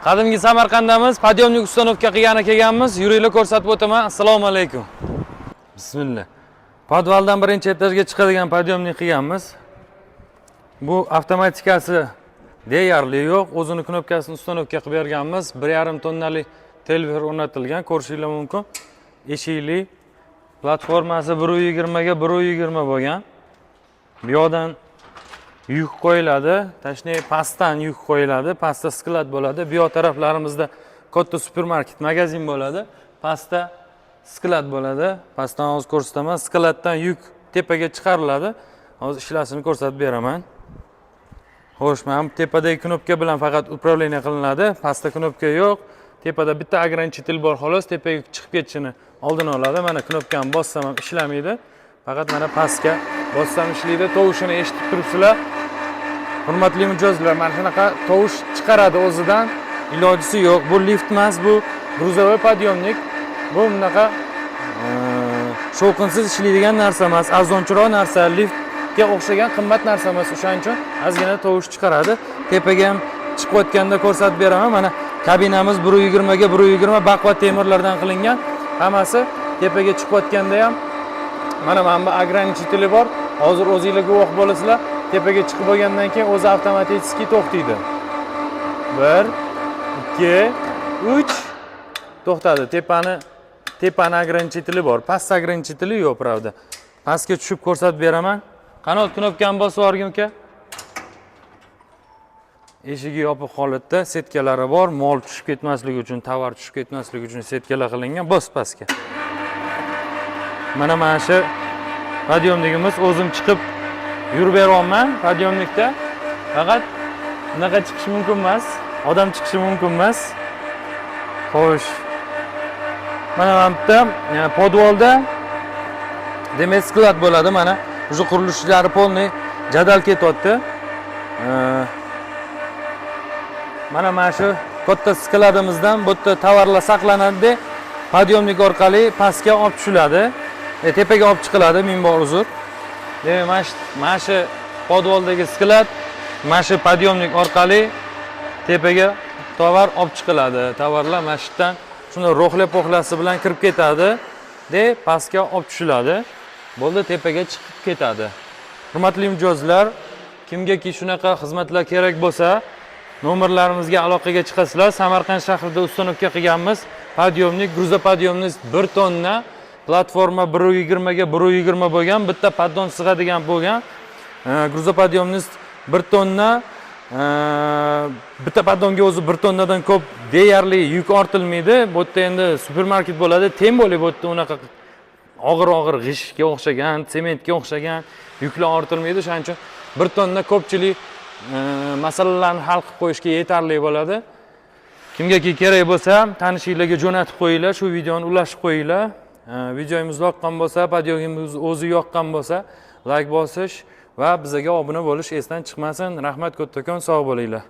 Qadimgi Samarqanddamiz, подъемник установка qilgani kelganmiz. Yuringlar, ko'rsatib o'taman. Assalomu alaykum. Bismillah. Подвал dan birinchi etajga chiqadigan подъемник qilganmiz. Bu avtomatikasi deyarli yo'q. O'zini knopkasini установка qilib berganmiz. 1,5 tonnalik televizor o'rnatilgan, ko'rishinglar mumkin. Eshikli, platformasi 1,20 ga 1,20 bo'lgan. Bu yoqdan yuk qo'yiladi, точнее, pastdan yuk qo'yiladi, pastda склад bo'ladi. Bu yoq taraflarimizda katta supermarket, magazin bo'ladi. Pastda склад bo'ladi. Pastdan hozir ko'rsataman. Склад dan yuk tepaga chiqariladi. Hozir ishlashini ko'rsatib beraman. Xo'sh, mana bu tepadagi knopka bilan faqat управление qilinadi. Pastda knopka yo'q. Tepada bitta ограничитель bor xolos, tepaga chiqib ketishini oldini oladi. Mana knopkani bossam ham ishlamaydi. Faqat mana pastga bossam ishlaydi. Tovushini eshitib turibsizlar. Hurmatli mijozlar, mana shunaqa tovush chiqaradi o'zidan. Ilojisi yo'q. Bu lift emas, bu грузовой подъемник. Bu bunaqa shovqinsiz ishlaydigan narsa emas, arzonchiroq narsa, liftga o'xshagan qimmat narsa emas. O'shaning uchun ozgina tovush chiqaradi. Tepaga ham chiqayotganda ko'rsatib beraman. Mana kabinamiz 1,20 ga 1,20, baquvvat temirlardan qilingan. Hammasi tepaga chiqayotganda ham mana bu ограничители bor. Hozir o'zinglar guvoh bo'lasizlar. Tepaga chiqib bo'lgandan keyin o'zi avtomatik to'xtaydi. 1, 2, 3, to'xtadi. Tepani ограничители bor. Past ограничители yo'q, правда. Pastga tushib ko'rsatib beraman. Qanot, knopkani bosib yuborgin, uka. Eshigi yopiq holatda, setkalari bor. Mol tushib ketmasligi uchun, tovar tushib ketmasligi uchun setkalar qilingan. Bos pastga. Mana shu подъемник imiz, o'zim chiqib yurib beryapman подъемник da. Faqat bunaqa chiqish mumkin emas. Odam chiqishi mumkin emas. Xo'sh. Mana bu yerda подвал da demak склад bo'ladi mana. Уже qurilish ishlari полный jadal ketyapti. Mana shu katta склад imizdan bu yerda tovarlar saqlanadi, подъемник orqali pastga olib tushiladi. Tepaga olib chiqiladi, ming bor uzr. Demak, mana shu подвал dagi склад, mana shu подъемник orqali tepaga tovar olib chiqiladi. Tovarlar mana shu yerdan shunda ro'xla po'xlasi bilan kirib ketadi, de pastga olib tushiladi. Bo'ldi, tepaga chiqib ketadi. Hurmatli mijozlar, kimgaki shunaqa xizmatlar kerak bo'lsa, nomerlarimizga aloqaga chiqasizlar. Samarqand shahrida установка qilganmiz. Подъемник, грузоподъемность 1 tonna, platforma 1,20 ga 1,20 bo'lgan, bitta поддон sig'adigan bo'lgan. Грузоподъемность 1 tonna, bitta поддон ga o'zi 1 tonnadan ko'p deyarli yuk ortilmaydi. Bu yerda endi supermarket bo'ladi, тем более bu yerda unaqa og'ir-og'ir g'ishtga o'xshagan, sementga o'xshagan yuklar ortilmaydi. Shuning uchun 1 tonna ko'pchilik masalalarni hal qilib qo'yishga yetarli bo'ladi. Kimgaki kerak bo'lsa, tanishinglarga jo'natib qo'yinglar, shu videoni ulashib qo'yinglar. Videomiz yoqqan bo'lsa, подъём imiz o'zi yoqqan bo'lsa, layk bosish va bizga obuna bo'lish esdan chiqmasin. Rahmat kattakon, sog' bo'linglar.